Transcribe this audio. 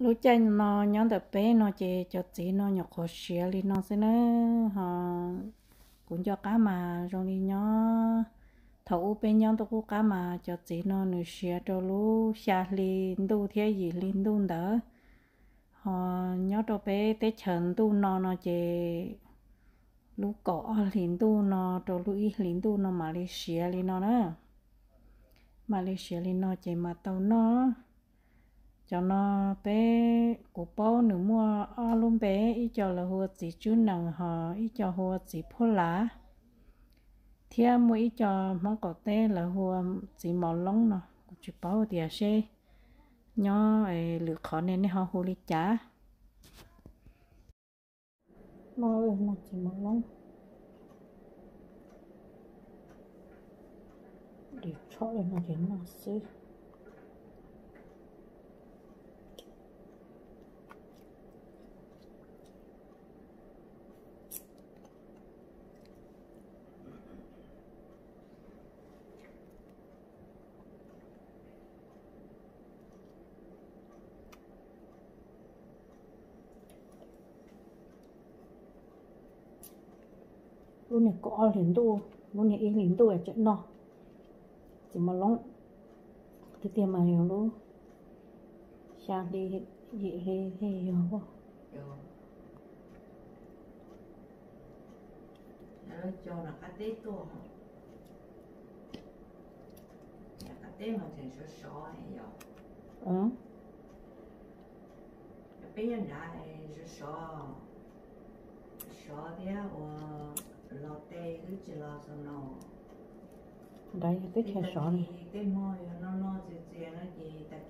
Lub caij no nyob ntawm peb no ces cov txiv no nyuam qhuav siav li no xwb na. Ho kuv nco qab mas zoo li nyob thaum ub peb nyob ntuj qub qab mas cov txiv no nws siav rau lub xya hli ntuj thiab yim hli ntuj ntawd. Ho nyob rau peb teb chaws ntuj no no ces lub kaum ob hlis ntuj no rau lub ib hlis ntuj no mam li siav li no na. Mam li siav li no ces mam tau noj. Cov no peb, kuv paub nws muaj ob lub npe, ib co lawv hu ua txiv tswb nees, ho ib co hu ua txiv phuab lav, thiab muaj ib co Hmoob qaum teb lawv hu ua txiv mos loob no, kuv tsis paub tias seb nyob lwm qhov ne nej ho hu li cas. Noj no txiv mos loob, dim tsho li no ces noj xwb. Lub niag kaum ob hlis ntuj, lub niag ib hlis ntuj tseem noj txiv mos loob. Tiag tiag mas yog lub xya hli, yim hli thiaj yog. Peb nyob nrad sov, sov thiab ua los tej twb tsis los xaus no. Nrad yog teb chaws sov ne. Tej hmo yog no no txias txias no ces tag